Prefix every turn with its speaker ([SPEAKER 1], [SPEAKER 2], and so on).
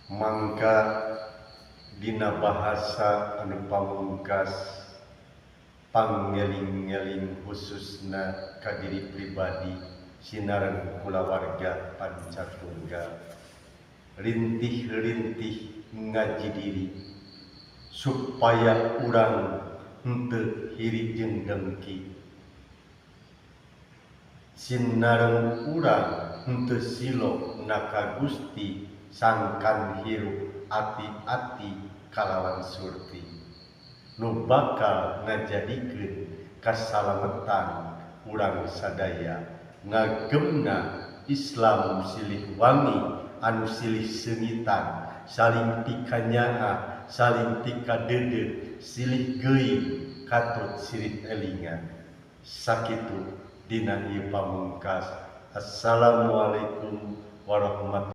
[SPEAKER 1] Mangka dina bahasa anu pamungkas, pangeling-eling khususna ka diri pribadi sinareng kulawarga pancatunggal, rintih-rintih ngaji diri supaya urang henteu hiri jeung dengki, sinareng urang henteu silo na ka Gusti, sangkan hirup ati-ati kalawan surti nu bakal ngajadikeun kasalametan urang sadaya, ngagemna Islam silih wangi anu silih seungitan, saling pikanyaah, saling pikadeudeuh, silih geuing katut silih elingan. Sakitu dina ieu pamungkas. Assalamualaikum warahmatullahi.